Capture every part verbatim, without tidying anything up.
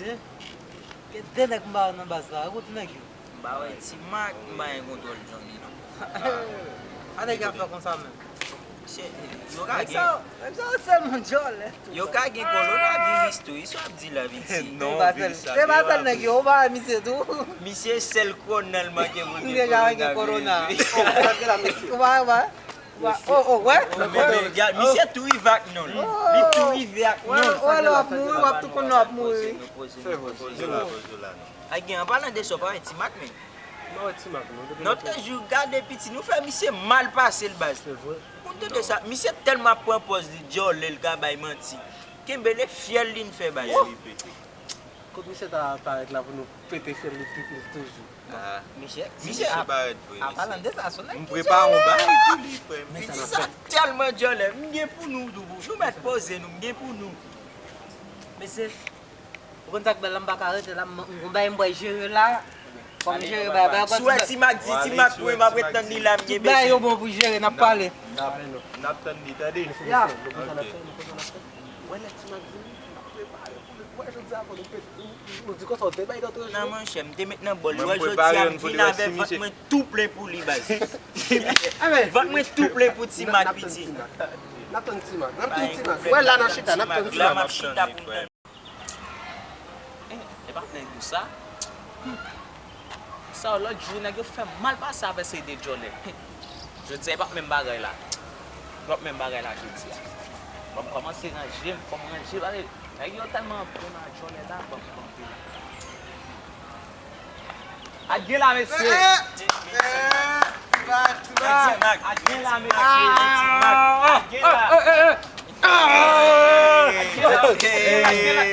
Gen de nèg m pa wè nan baz la, kote nèg yo? M pa wè Ti Mak, m pa gen kontwòl Johnny non. A nèg yo ap fè konsa menm. Se, yo ka gen, nèg sa yo sèlman djòlè tou. Yo ka gen kowonaviris tou, wi, sa w ap di la, piti. Non, se pa sèl, se pa sèl nèg yo, ou pa wè misye tou. Misye sèl kònèl manke pou gen kònèl gen kòwona. Ou pa wè? Wa- Oh, oh, wè. Men, men, gad, misye tou rive ak nou. Li tou rive ak nou. Wè, wè, lè w ap mouri, w ap tou konn lè w ap mouri. Se vre, se vre. Ay, gen, an palan de sa, w pa wè Ti Mak, men. Non, Ti Mak, non. Lòt jou, gade piti, nou fè misye mal pase l, baz. Se vre. Ou tande sa, misye tèlman ap pran pòz li, djòlè, l ka bay manti. Kenbe le fyèl li n fè, baz. Kot misye ta parèt la pou nou pete fyèl li pi plis toujou? Ah. Misye, misye ap, ap palan de sa, son nèg ki djòlè. M prepare yon bagay pou li, frè m. Piti sa tèlman djòlè. M gen pou nou, Doubou. Nou mèt poze nou, m gen pou nou. Mesye, ou konn sa k bèl la, m pa ka rete la, m, m gon bagay m pral jere la. Fò m jere bagay, bagay. Si w wè Ti Mak di, Ti Mak pou mwen, m ap ret tann li la, m gen bezwen. Tout bagay yo bon pou jere, n ap pale. N ap, n ap tann li, tande. Ya. Wè lè Ti Mak vini, n ap prepare pou li. Wè jodi a, fò nou pete, nou, nou di konsa, w te bay lòt jou. Non, monchè, m te met nan bòl. Wè jodi a, m vin avè vant mwen tou plen pou li, baz. Vant mwen tou plen pou Ti Mak, piti. N ap tann Ti Mak. N ap tann Ti Mak. Wè la n ap chita, n ap tann Ti Mak. La m ap chita pou m tann. Eh, e pa nèg yo sa. Hmm. Sa yo, lòt jou, nèg yo fè m mal pase avè se de djòlè. Jodi a, e p ap menm bagay la. E p ap menm bagay la jodi a. Ban m kòmanse ranje m, fò m ranje, pale. Nèg yo tèlman bon nan djòlè la, ban m kanpe la. Ak gen la, mesye. Ak gen la, mesye.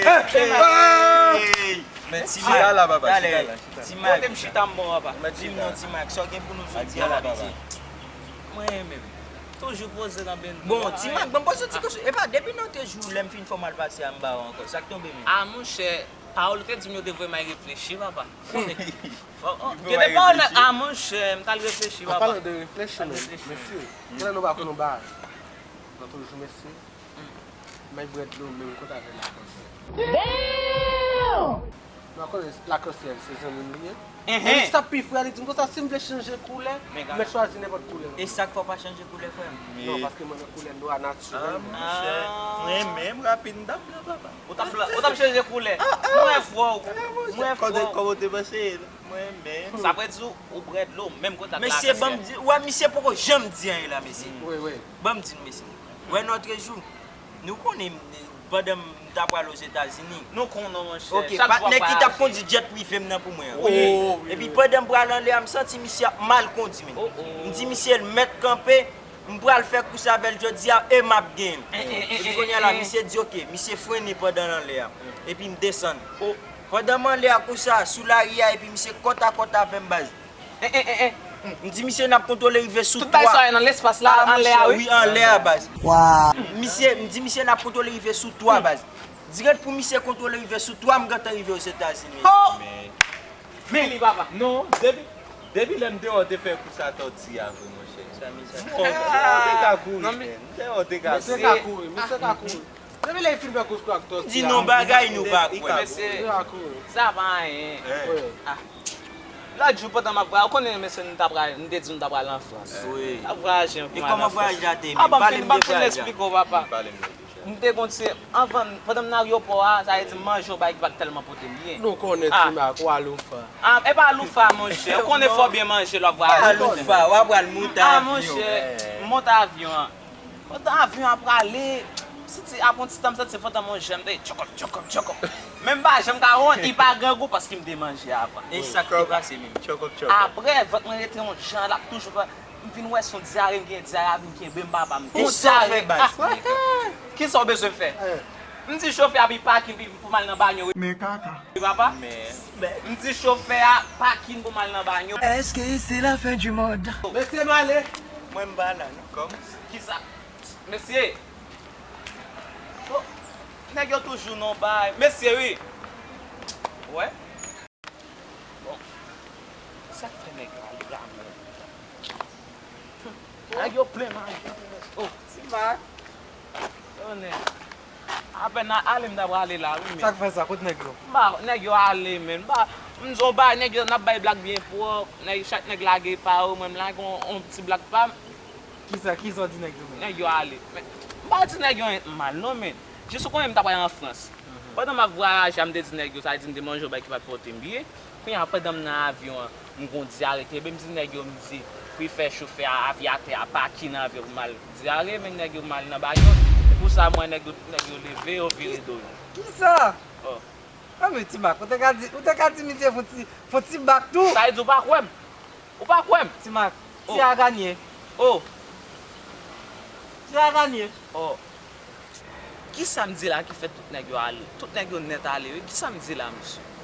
Ak gen la. Men Ti Mak, talè, Ti Mak. Kote m chita m bon, papa? Di m non, Ti Mak, sa w gen pou nou jodi a la, piti? Mwen menm, toujou poze nan bendo. Bon, Ti Mak, ban m poze yon ti kesyon. Epa, depi nan te jou lè m fin fè w mal pase a, m ba w ankò. Sa k tonbe menm? A, monchè, pawòl ou te di m yo te voye m al reflechi, papa. Gen de pawòl, a, monchè, m t al reflechi, papa. An palan de reflechi menm, mesye, genlè nou pa konn yon bagay. Nan toujou, mesye. May brèd lo menm kont avè lakòs. Damn! Nou konnen lakòs se zanmi m li ye. Epi sa pi fre a, li di m konsa, si m vle chanje koulè, m mèt chwazi nenpòt koulè. E sa k fè w pa chanje koulè, frè m? Non, paske mwen nan koulè nwa natirèlman. Ah, monchè. Mwen menm, rapid, m t ap la, papa. Ou t ap la, ou t ap chanje koulè. Mwen frè w. Mwen frè w. Kòman w te panse? Mwen menm. Sa vle di ou, ou brèd lo, menm kont ak lakòs. Mesye, ban m di, wè, misye poko janm di anyen la, mesye. Wi, wi. Ban m di nou, mesye. Wè, lòt jou, nou konnen, pandan m ta pral Ozetazini. Nou konnen, monchè. Ok, patnè ki t ap kondui djèt prive m nan pou mwen an. Epi pandan m pral anlè a, m santi misye ap mal kondui, men. M di misye l mèt kanpe, m pral fè kous avè l jodi a, e m ap genyen l. Epi kounye a la, misye di, ok, misye frennen pandan l anlè a. Epi m desann. Pandan m anlè a konsa, sou lari a, epi misye kòtakòt avè m, baz. M di misye n ap kontwole rive sou twa. Tout bagay sa nan lespas la, anlè a, wi. Wi, anlè a, baz. Misye, m di misye n ap kontwole rive sou twa, baz. Dirèk pou misye kontwole rive sou twa, m gentan rive Ozetazini. Men, men li, papa. Non, depi, depi lè m te wè w te fè kou sa tòti a vre, monchè. Mwen te ka kouri, men. M te wè w te ka kouri. Misye ka kouri, misye ka kouri. Depi lè y fin fè kous kou ak tòti a. Di nou bagay nou pa kwè. Mesye, sa pa anyen. Lòt jou pandan m ap vwa-, ou konnen mesye nou ta pral, m te di nou ta pral an Frans. Wi. N ap vwayaje anpil. E kòman vwayaj la te ye? A, ban m fin, ban m fin eksplike w, papa. M te gon ti, anvan, pandan m nan ayewopò a, sa vle di m manje yon bagay ki pa t tèlman pote m byen. Nou konnen Ti Mak, w aloufa. A, e pa aloufa, monchè. Ou konnen fò w byen manje lè w ap vwayaje. Aloufa, w ap pral monte avyon. A, monchè, m monte avyon an. Pandan avyon an prale, m santi, apre yon ti tan, m santi vant an manje m te tchokòp, tchokòp, tchokòp. Men m pa janm ka wont, li pa grangou paske m te manje avan. E sa k te pase menm? Tchokòp, tchokòp. Apre, vant mwen rete yon jan, l ap toujou fè, m vin wè se yon dyare, m gen dyare a vin kenbe m, papa, m gon dyare. Kisa w fè, baz? Kisa w bezwen m fè? M di chofè a pou l pakin pou m al nan banyo. Men kaka. Wi, papa. M di chofè a pakin pou m al nan banyo. Èske se la fen di mond? Mesye, m ale. Mwen, m pa la, non. Kòman? Kisa? Mesye. Oh, nèg yo toujou nan bay. Mesye, wi. Wè. Bon. Sa k fè nèg la, li la menm? Nèg yo plen manje. Oh. Ti Mak. Oh, nèg. Apèn a ale m ta prale la wi men. Sa k fè sa? Kot nèg yo? M pa nèg yo ale men. M pa m di w ba nèg yo n ap bay blag byen pwòp. Nèg chak nèg lage pa yo, mwen m lage yon ti blag pa m. Kisa kisa w di nèg yo men? Nèg yo ale. Men m pa di nèg yo anyen mal non men. Jis ou konnen m ta prale an Frans. Pandan m ap vwayaje a m te di nèg yo sa vle di m te manje yon bagay ki pa t pote m byen. Kounye a pandan m nan avyon an m gon dyare kenbe m di nèg yo m di pou y fè chofè a avyatè a pake nan avyon pou m al dyare men nèg yo mal nan bagay yo. E pou sa m wè nèg yo nèg yo leve yo vire do yo. Kisa? Oh. Ah men Ti Mak, ou te ka di, ou te ka di misye fon ti, fon ti bak tou. Sa vle di ou pa kwè m? Ou pa kwè m? Ti Mak, ti a ganye. Oh. Ti a ganye. Oh. Kisa m di la ki fè tout nèg yo ale? Tout nèg yo nèt ale wi. Kisa m di la mesye?